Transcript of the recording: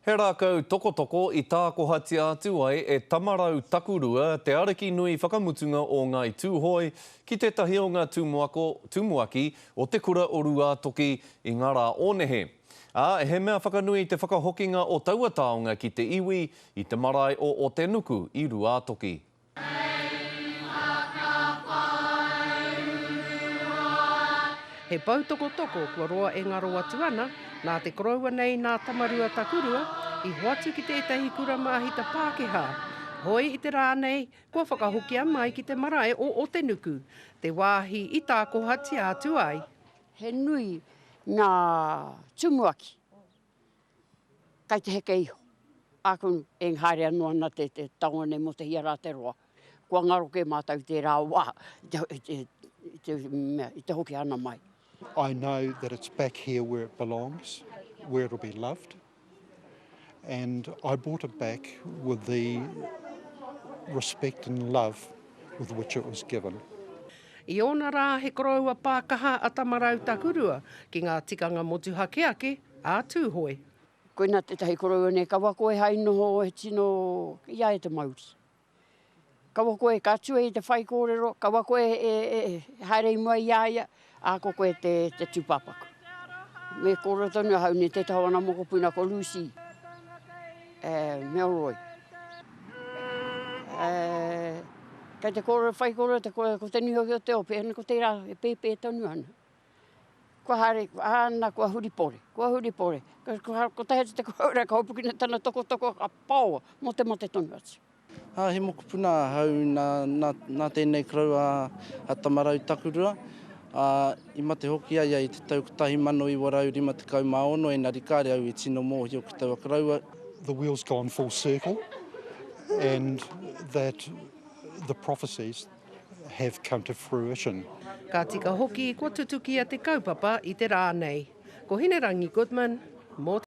He rākau tokotoko i tākohatia atu ai e Tamarau Takurua, te ariki nui whakamutunga o Ngāi Tūhoe, ki tētahi o ngā tumuako, tumuaki o te kura o Rūātoki i ngā rā o nehe. Ā, he mea whakanui te whakahokinga o taua taonga ki te iwi i te marae o Otenuku i Rūātoki. He poutokotoko kua roa e ngaro atu ana, nā te koroua nei nā Tamarua Takurua i hoatu ki tētahi kura māhita Pākehā. Hoi i te rā nei, kua whakahokia mai ki te marae o Otenuku, te wāhi i tākohatia atu ai. He nui ngā tumuaki Kai te heke iho. Ākunu, e haere anō ana te, te taonga nei mō te hia rā te roa. Kua ngaro kē mātou i tērā wā, i te, i te, i te mea, i te hoki ana mai. I know that it's back here where it belongs, where it'll be loved, and I brought it back with the respect and love with which it was given. I ōna rā he koroua pākaha a Tamarau Takurua ki ngā tikanga motuhake ake a Tūhoe. Koina tētahi koroua nei, kaua koe hai noho he tino i a ia te mauri. Kaua koe ka tue i te whaikōrero, kaua koe e, e, e haere i mua i a ia, ā, ko koe te, te tūpāpaku. Me kōrero tonu ahau nei tētahi o ana mokopuna ko Lucy e, Melroy. E, kei te kōrero whaikōrero te kore, ko te nui hoki o te ope, ko tērā e pēpē tonu ana. Kua haere, āna, kua huri pore, kua huri pore. Ko tae atu te koroua, ka hopukina tana tokotoko, ka paoa, mō te mate tonu atu. Ā, he mokopuna ahau nā, nā, nā tēnei koroua a Tamarau Takurua, ā, i mate hoki a ia i te tau 1956, engari kāre au i tino mōhio ki taua koroua. The wheel's gone full circle and that the prophecies have come to fruition. Ka tika hoki kua tutukia te kaupapa i te rā nei. Ko Hinerangi Goodman, mō.